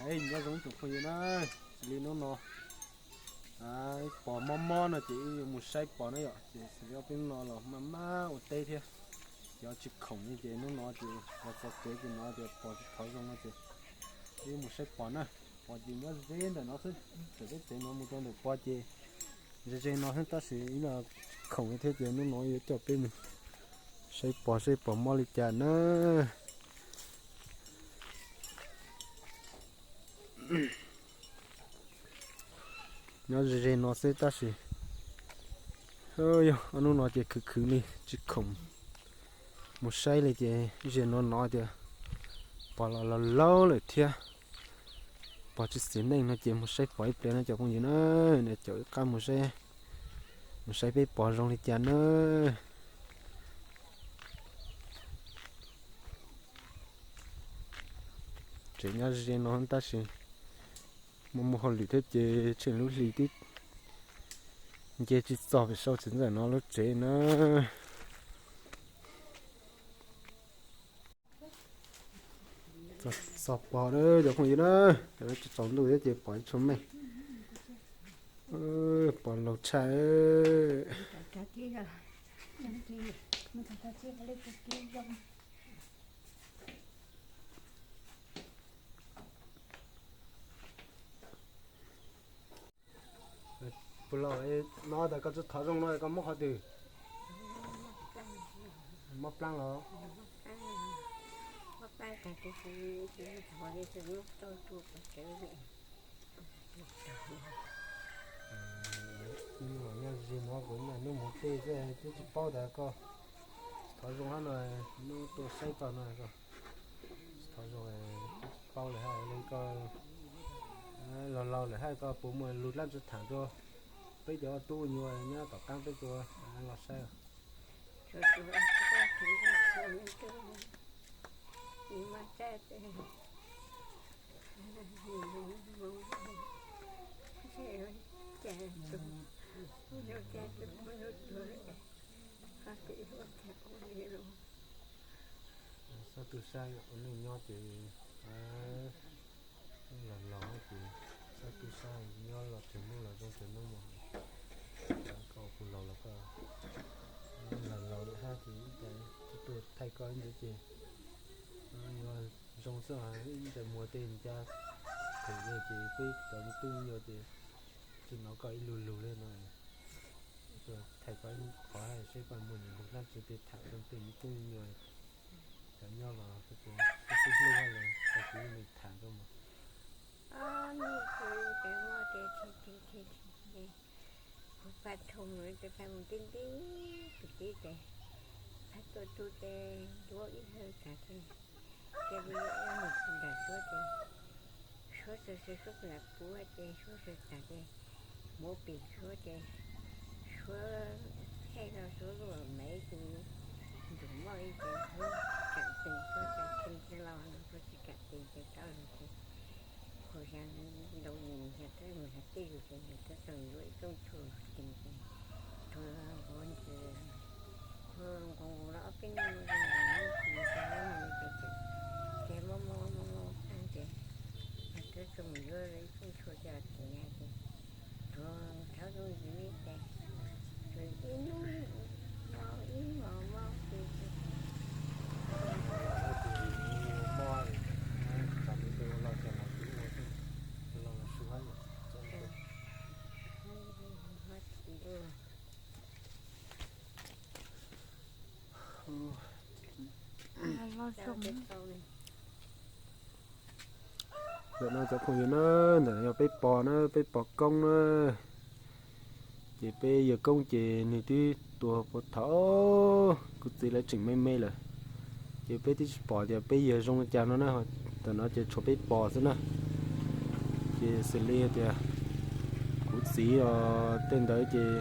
Nyob zoo ib tsoom phooj ywg na, xws li hnub no pos mob mob no ces wb yuav mus saib pos na yom, ces xws li ob peb hnub no los maj maj ua teb thiab, ces tsis khoom li ces hnub no ces los txog tsev ces hnov tias pos tsis thov zoo no ces wb mus saib pos na. Pos ces nyob ze ntawm no xwb, txawm peb tsev no mus rau ntawm pos ces ze ze no xwb tab sis ib los tsis khoom li thiab ces hnub no yuav coj peb mus saib pos seb pos mob li cas na. Nyob ze ze no xwb tab sis yog ob hnub no ces khwv khwv li tsis khoom mus saib li ces ze no no tias pos los laus laus lawm thiab, pos tsis xis neej no ces mus saib pos ib pliag no cov phooj ywg na, caum wb qab mus saib, mus saib peb pos zoo li cas na. Tsev nyob ze no tab sis muaj muaj hauj lwm thiab ces tsheej lub hli twb nce tsis txog pem saum tsev ntawm no lub tsev na. Txog pos cov phooj ywg na, tsaus ntuj thiab ces pos ib tshua meej, pos laus tshaj. Puas los no tas koj tsis thov zoo no koj mob qhov twg? Mob plaab los? Nyob ze no kuv hnub mus tej xwb twb tsis paub tas koj thov zoo hab no, hnub tuaj saib koj no koj tsis thov zoo, twb tsis paub lawm hab li koj laus laus lawm hab koj puas muaj lug dlaab tsi thaam rua peb cov tub nyuas nyob tom qaab peb tua los saib. Xob tub saib ua neej nyob ces los laus ces xob tub saib nyob los txhua hnub los zoo txhua hnub mas koj puas laus los koj los laus lawm hab ces ib tuaj thaij koj ib ntsis ces yuav zoo xwb, ib ntsis muag tej ncaj them ces peb cov tub nyuas ces tsis hnov koj ib lug lug li no. Tuaj thaij koj ib qhov seb koj muaj lug dlaab tsi tej thaam rua tej tub nyuas cov nyob los tub hlub hab los koj kuv me thaam rua mas. Kuv pab thoo mus ces pab mus tib ntib tus tib ces pab tuaj tu ces ntuav ib hawm tas ces cia li mus nram suav ces suav sawv sawv suav lam puv ces suav sawv tas ces mus pem suav ces suav thaij los suav luaj mev tus ntuj moj li ces suav kam tes suav tsis kam tes los no suav tsis kam tes ces tau lug ces kuv xyov ntau nws xyov twb mus xyov tij lug ces nws twb tau yuav ib rooj tshuaj tes ces tuag nquag ntws, tuag nquag nquag los ob peb hnub zoo nquag ntws ces mob mob mob mob tas ces nws twb tau mus yuav ib rooj tshuaj coj tes ces tuag thaum zoo ntws li ces ib hnub mob ib hmos mob ces mob, los su hab. Ntawm no cov phooj ywg na, ntawm no yog peb pos na, peb pos koob na. Ces peb yawg koob ces nws twb tuag puag thaum kuv txiv lawv tseem me me lawm, ces peb twb tsis pom tias peb yawg zoo li cas no na. Ntawm no ces tshuav peb pos xwb na. Ces xws li tias kuv txiv os tej ntawd ces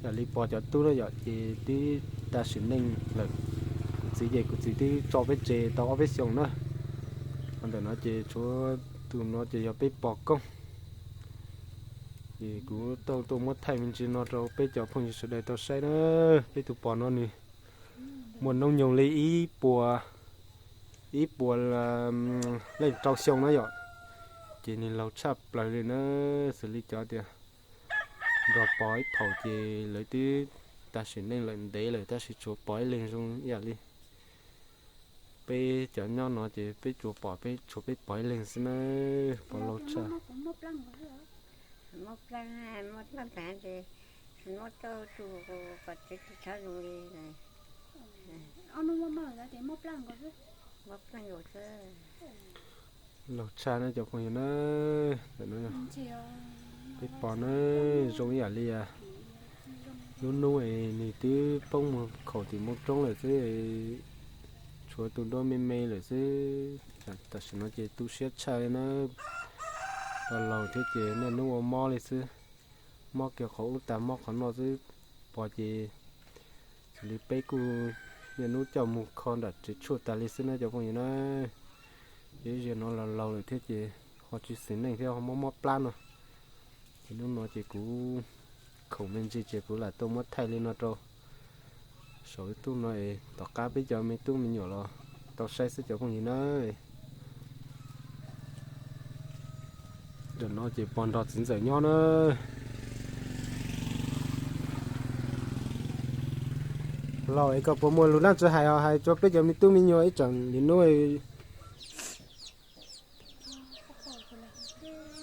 yam li pos cov tub na yom, ces twb tag sim neej lawm. Kuv txiv ces kuv txiv twb tso peb tsev tau ob peb xyoos na. Ho ntawm no ces tshuav tus no ces yog peb pos koob. Ces kuv tau tuaj muab thaij me ntsis no rau peb cov phooj ywg sawv daws tau saib na. Peb tus pos no nws muaj noob nyoog li ib puas, ib puas leej rau xyoo na yom. Ces nws laug tshaj plaws li na, xws li cov tias nrog pog ib phaum ces lawv twb tag sim neej lawm ntev lawm tab sis tsuas pog ib leeg zoo ib yam li. Peb cov nyob no ces peb tsuas pom peb tshuav peb pog ib leeg xwb na, pog laug tshaj. Laug tshaj na cov phooj ywg na, peb pog na zoo ib yam li lub hnub es nws twb poob mus khaum tim mus roob lawm xwb, tshuav tus duab me me lawm xwb. Tam sim no ces tu siab tshaj li na, pog laug thiab ces niaj hnub ua mob li xwb, mob kiag qhov ub tag mob qhov no xwb, pog ces xws li peb kuj niaj hnub coj mus kho nram tsev tshuaj tas li xwb na cov phooj ywg na. Ces ib zaug no los laug lawm thiab ces ho tsis xis neej thiab ho mob mob plab no. Ces hnub no ces kuv khoom me ntsis ces kuv lam tuaj muab thaij li no rau saum YouTube no es tom qab peb cov me tub me nyuam los tau saib xwb cov phooj ywg na. Ntawm no ces pog nrog txiv ntxawm nyob na. Laug es koj puas muaj lus dab tsi hais os, hais rau peb cov me tub me nyuam ib tsoom li hnub.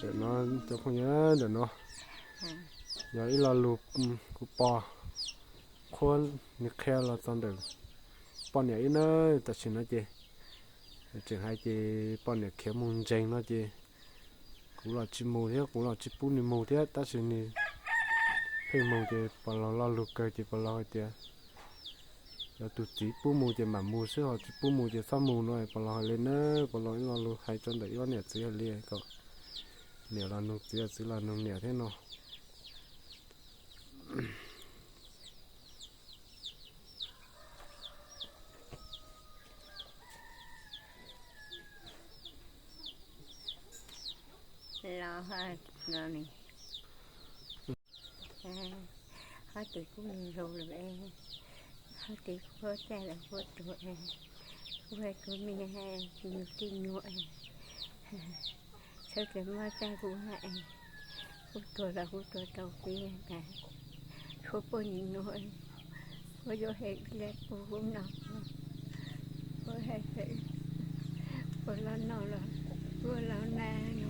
Ntawm no, cov phooj ywg, ntawm no yog ib lo lus kuv pog qhuab nws qhia los txog ntawm poj niam ib na. Tam sim no ces tseem hais ces poj niam khiav mus ntsees no ces kuv los tsis mus thiab kuv los tsis pub nws mus thiab tab sis nws pheej mus ces pog laug lo lus kawg ces pog laug hais tias yog tus txiv pub mus ces mam mus xwb, ho tsis pub mus ces txhob mus no. Pog laug hais li na, pog laug ib lo lus hais rau ntawm ib ob niam txiv hais li kom niam los nug txiv, txiv los nug niam thiab no. Los, hov tes kuj zoo lawm, hov tes kuj txaj lawm, kuj tuag, kuj hais kuv me, kuv tij nyuam, txhawb tes muab txaj kuv hais, kuj tuag los kuj tuag tau peb tas, kuv poj niam nyuam, kuv yuav hais li kuv kuv no, kuv hais, kuv los no los, kuv los na no.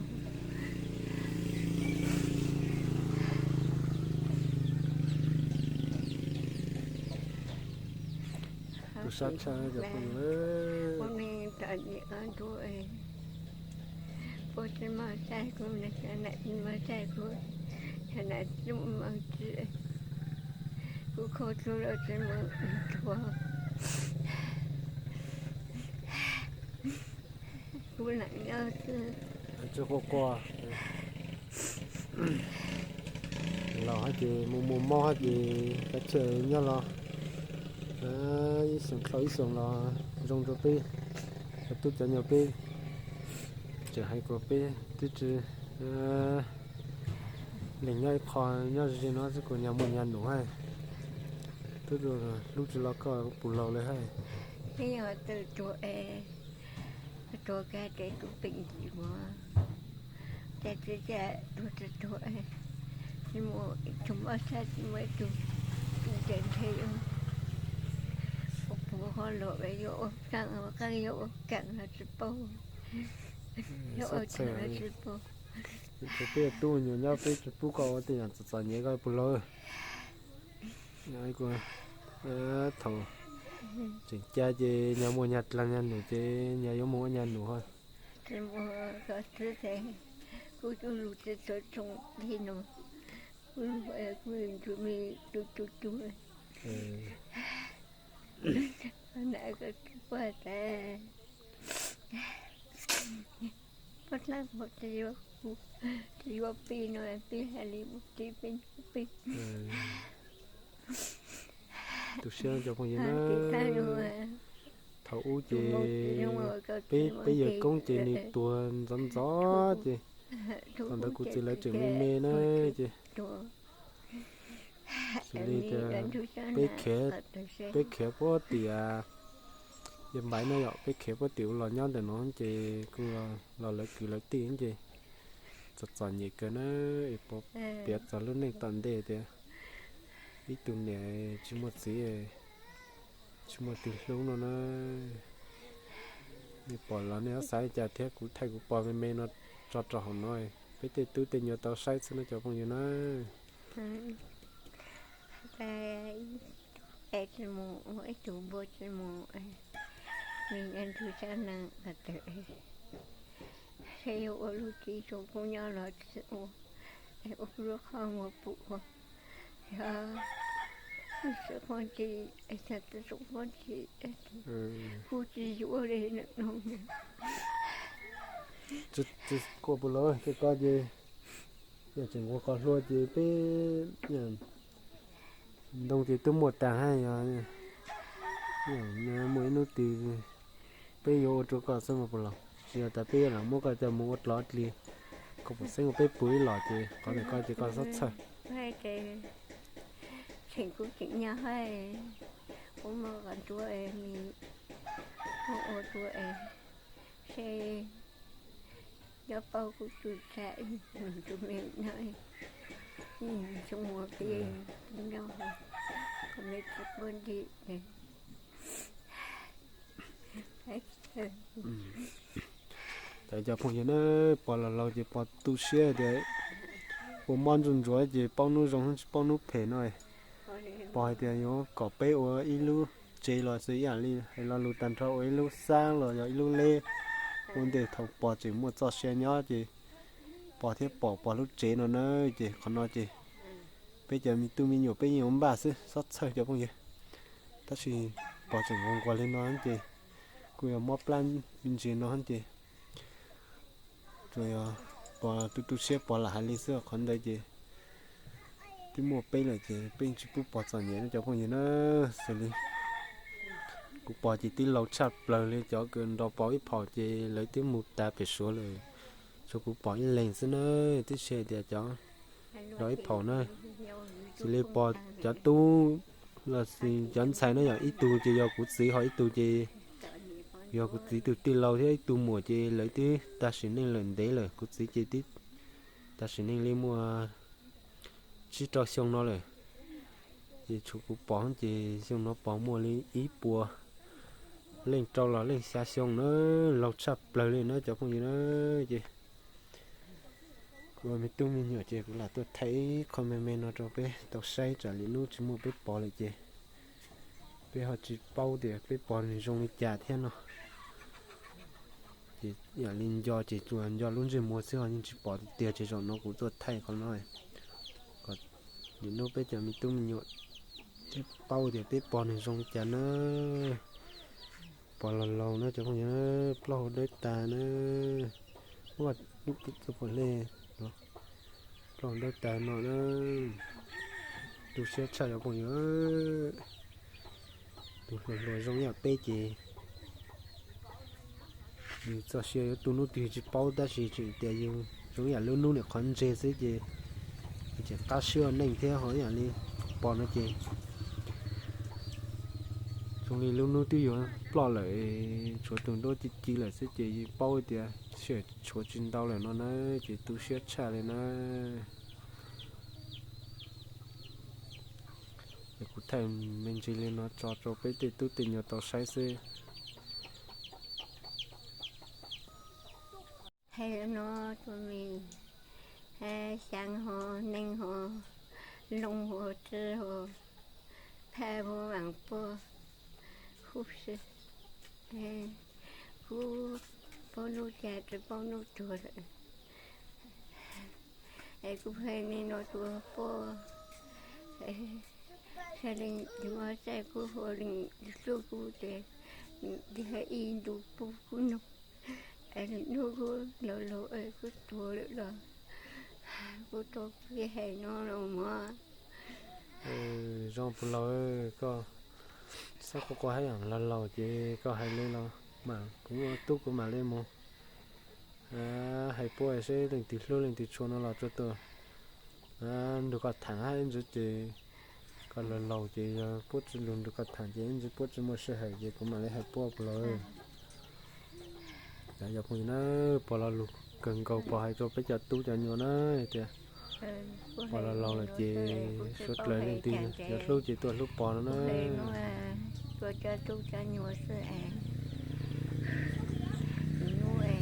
Tus sab tshaj cov phooj ywg, poj niam txom nyem ob ntu, puab tsi moog saib kuv, xyov nam tsi moog saib kuv, xyov nam tsi moog tsi, kuv kho tug los tsi moog tuag, kuv lam nyob xwb. Tsi quaj quaj, laus hab ces mus mus mob hab ces kav tsij nyob los ib xyoos dlhau ib xyoos los zoo rua peb cov tub cov nyuam peb. Tseem hais kuas peb twb tsi lees nyob ib qho, nyob ze no xwb kuas nyag muaj nyag num hab. Tub hlub tsi los koj puj laug le hab. Peb yog tw tuag es, tuag kag ces tub peem ntsis ua, cas tsi ca tuag tsi tuag, tsi muaj ib tug mob sab, tsi muaj ib tug tub ntes ntshe yuav ua puv ho los yuav ua qeej, ua qeej yuav ua keem los tsi paub, yuav ua keem los tsi paub. Peb tub me nyuam nyob peb tsi pub koj ua tej yam txom txom nyem koj puj laug. Thaum tseem ca ces nyag muaj nyag dlaag nyag num ces nyag yuav moog ua nyag num ho. Tsi muaj koj xwb tes kuv tub lug tsi tshua tsoo li no, kuv lug kuv ntsug me tub tub tub. Nam koj tub puag tas, puab dlaab puag tsi yuav kuv, tsi yuav peb no, peb hais li mus tib peb ntsib peb. Tu siab cov phooj ywg na. Thaum ub ces peb, peb yawg koob ces nws tuag ntxov ntxov ces thaum ntawd kuv txiv lawv tseem me me na ces xws li tias peb khiav, peb khiav puag tim Yawg Npaiv no yom, peb khiav puag tim ub los nyob ntawm no ces kuj los lawv kwv lawv tij ces Txom txom nyem kawg na, es piav txog lub neej tom ntej tias ib tug niam tsis muaj txiv, tsis muaj tus hlub no na. Nej pom los nej yuav xav li cas thiab, kuv thaij kuv pog me me no tso rau hauv no, peb tej tub tej nyuam tau saib xwb no cov phooj ywg na. Es tsis mus ua ib tug npua tsis mus, me nyob ntug sab nees qhov twg, seb yuav ua lub txiv tsoom phooj nyob los tsis ua, es ua lub qhov muag pum ua, yog tsis quaj ntsis, es tsis quaj ntsis, kuv tsis yuav li no. Kuj puas los tej ko ces yog tseem nquag qhov hlua ces peb ntoo ces twb muaj tag hab, yog muaj ib hnub twg peb yuav ua rau koj xwb mas puas los, tsis yog tas peb yuav lam muab koj coj mus ua dlov dlig, koj puas xeeb ua peb pw ib los ces qhov ntawm koj ces koj txhob txhawj. Tseem kuv tseem nyob hab, kuv muab qhov nruab, muab ua rua es, seb nyob paub kuv tsuj tsam tus me no, tsis muaj peb nyob, kuv me tsis quaj ntsis. Cov phooj ywg na, pog laus laus ces pog tu siab tias ua mob ntsuj ntsuav ces paub hnub zoo tsis paub hnub phem no. Pog hais tias yuav kom peb ua ib lub tsev los xws ib yam li hais lo lus tag nrho, ua ib lub xab los yog ib lub leb ua ntej thaum pog tseem muaj txoj sia nyob ces pog thiaj pom pog lub tsev no na. Ces qhov no ces peb cov me tub me nyuam peb yeej yuav npaj xwb, txhob txhawj cov phooj ywg. Tab sis pog tseem nquag nquag li no ces kuj yog mob plab me ntsis no ces tsuas yog pog tu tu siab pog lam hais li xwb, qhov ntawd ces twb muaj peb lawm ces peb tsis pub pog txom nyem no cov phooj ywg na. Xws li kuv pog ces twb laus tshaj plaws li, cov kws nrog pog ib phaum ces lawv twb mus tas pem Suav lawm, tshuav kuv pog ib leeg xwb na. Twb tsis hais tias cov nrog ib phaum na, xws li pog cov tub los sis cov ntxhais na, yog ib tug ces yog kuv txiv, ho ib tug ces yog kuv txiv tus tij laug thiab ib tug muam ces lawv twb tag sim neej lawm ntev lawm. Kuv txiv ces twb tag sim neej li muaj tsib rau xyoo no lawm. Ces tshuav kuv pog ces xyoo no pog muaj li ib puas leej rau los leej xya xyoo na, laus tshaj plaws li na cov phooj ywg na. Ces kuv ua me tub me nyuam ces kuv lam tuaj thaij ib qho me me no rau peb tau saib, tsam lwm hnub tsis muaj peb pog lawm ces peb ho tsis paub tias peb pog nws zoo li cas thiab no. Ces yam li nco ces tsuas nco lub ntsej muag xwb, ho yeej tsis pom tiag tiag, ces zaum no kuv tuaj thaij qhov no kom lwm hnub peb cov me tub me nyuam thiaj paub tias peb pog nws zoo li cas na. Pog laus laus na cov phooj ywg, plaub hau dawb tas na. Ua, lub pom hle, plaub hau dawb tas no na. Tu siab tshaj cov phooj ywg. Tus hluas hluas zoo yam peb ces yus txoj sia yuav tu hnub twg tsis paub, tab sis tseem tias yus zoo yam lub hnub niam qhov ntseg xwb ces yus tseem qab siab ua neej thiab. Ho yam li pog no ces zoo li lub hnub twb yuav ploj lawm, tshuav tus nruab ci ci lawm xwb ces yeej paub tias sij hawm tshuav tsis ntau lawm no na, ces tu siab tshaj li na. Es kuv thaij me ntsis li no tso rau peb tej tub tej nyuam tau saib xwb. Thaij no rau me xyaa ho, neeg ho, looj ho, tsi ho, phaj ho, vaam puj, hub si, kuv paub nub ca tsi paub nub tuag lawm. Es kuv hais me no rua puab, leej twg muaj txaij kuv hu, leej twg hlub kuv ces hais ib ntu pub kuv noog. Es nub kuv laug laug kuv tuag lawm los kuv tuaj kuv hais no los mas. Zoo puas laug, koj txhob quaj quaj hab, laug laug ces koj hais li los mas kuv tub kuv mam li mus hais puab seb leej twg hlub leej twg tshua no los tsuas tuaj nrug koj tham hab ib ntsis ces koj laug laug ces yog puab tsi lug nrug koj tham ces ib ntsis puab tsi muaj sij hawm ces kuv mam li hais puab puas laug. Cov phooj ywg na, puas laug lug Kawg nkaus pog hais rau peb cov tub cov nyuam na tias pog los laus lawm ces suav dlawg leej twg yuav hlub ces tuaj hlub pog no na. Tuaj coj tub coj nyuam xwb es, hnub es,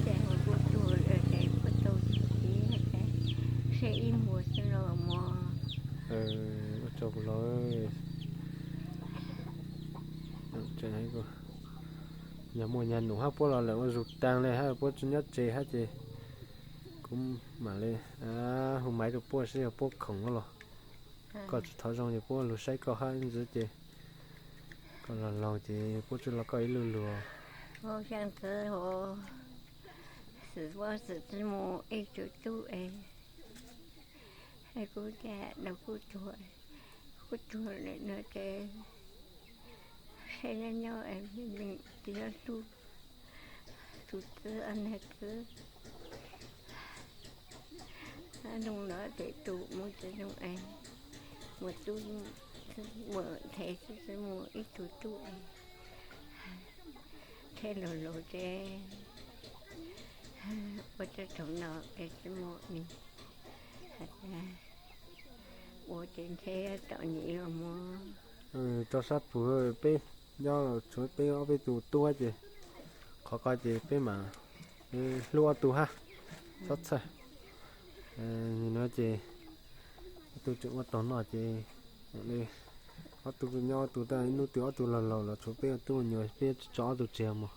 ces hu kuj tuag ces puag tau, ces seb ib muag xwb los mog. Ua tsaug los, yog muaj nyab nus hab puab los lawm ua zug taag le hab puab tsi nyob tsev hab ces kuv mam le hu maiv rau puab seb yog puab khoom los. Koj tsi thov zoo ces puab lug saib koj hab ntxiv ces koj los laug ces puab tsi los koj ib lug lug. Xwm muaj xwm tsi mus ib tug tub es, kuv cas nws kuj tuag, kuj tuag lawm no ces, saib nyob nyob es tsis nyob hlub tus tub ob nag kwv. Zoo no ces tus mus tsis zoo es, mus tub, mus thev tub tsis mus ib tug tub es, thiaj lug lug ces ua tsaug thaum no ces tsis mus ni, has tas ua ces ntshe tom nyem los mog. Rau sab pug peb nyob los tshuav peb ob peb tug tub ces, qhov ko ces peb mam hlub ob tug hab, txhob txhawj. Nim no ces ob tug tseem ua taug noj ces, ob tug nyob ob tug, tab ib hnub twg ob tug laug laus los tshuav peb ua tub ua nyuam peb tso ob tug tseg mog.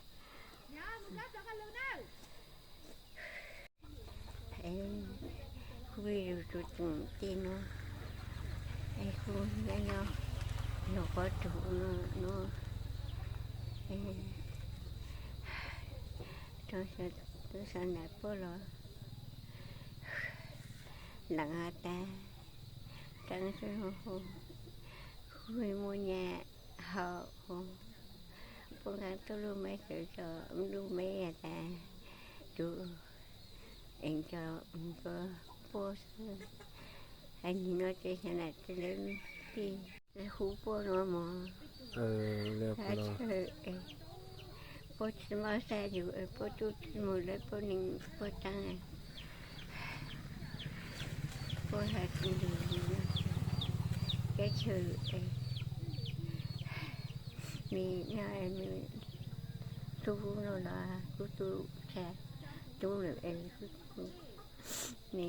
Hu yug tus tseem tij no, hu nyob nyob, yog qhov tug no, tub sawv nram puab los lees has tas, tseeb xwb, hu muaj nyab haus, puab nqa tuaj lub meb xwb, tso lub meb has tas, tus es tso, tso puab xwb. Hais nim no ces xyov nam tsi lawv tij hu puab no mog. Puab tsis muaj sab yug, puab tub tsis mus lawv puab neeg puab tsaab. Puab has tsi ntug teb chaws, me nyob me tub no los kuj tub tshaj tub lawm es, me